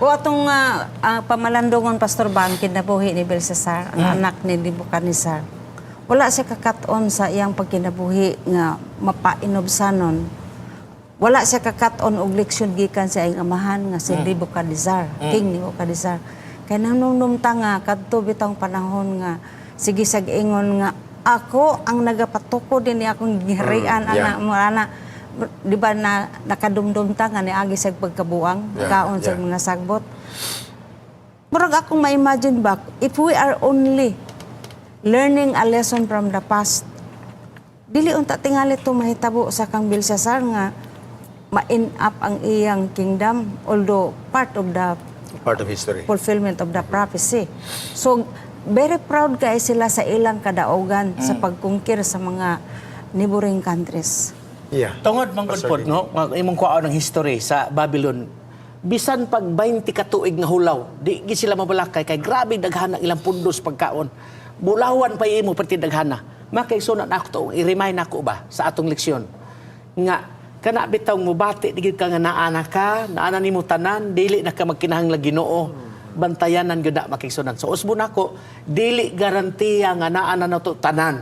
O atong pamalandungon, Pastor, ba, ang kinabuhi ni Belshazzar, ang anak ni Nebuchadnezzar. Wala siya kakat-on sa iyang pagkinabuhi nga mapainubsanon. Wala siya kakat-on og leksyon gikan sa iyang amahan nga si Nebuchadnezzar, King Nebuchadnezzar. Kay nanumnum ta nga kadto bitang panahon nga sige sag ingon nga ako ang nagapatukod din akong giharian ana mo ana, di ba, na nakadumdum ta nga niagi sa pagkabuang, kaon sa mga sagbot. Murag akong ma-imagine back, if we are only learning a lesson from the past, dili unta tingali to mahitabo sa kang Belshazzar nga ma-end up ang iyang kingdom, although part of the Part of history. Fulfillment of the prophecy. So, very proud kay sila sa ilang kadaugan sa pagkungkir sa mga neighboring countries. Tungod man gud Pastor pod Dini. No, nga imong kuwaon ng history sa Babylon. Bisan pag 20 ka tuig nga hulaw, di gid sila mabalakay kay grabe daghan ang ilang pundos pagkaon. Bulawan pa imo perti daghana. Makaigsunan ako to, i-remind ako ba sa atong leksyon nga kana bitaw mubati di gid ka nga naana ka, naana nimo tanan, dili na ka magkinahanglan Ginoo. Bantayanan gyud na, makaigsunan. So usbon ako, dili garantiya nga naana na to tanan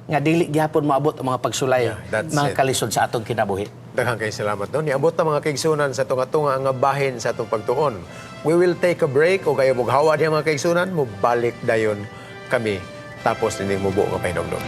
nga dili gyapon moabot ang mga pagsulay, Yeah, that's mga it. Kalisod sa atong kinabuhi. Daghang kay salamat, no. Niabot na, mga kaigsunan, sa tunga-tunga nga bahin sa atong pagtuon. We will take a break o kayo mughawa diha, mga kaigsunan, mubalik dayon kami tapos nining mubo nga pahinumdom.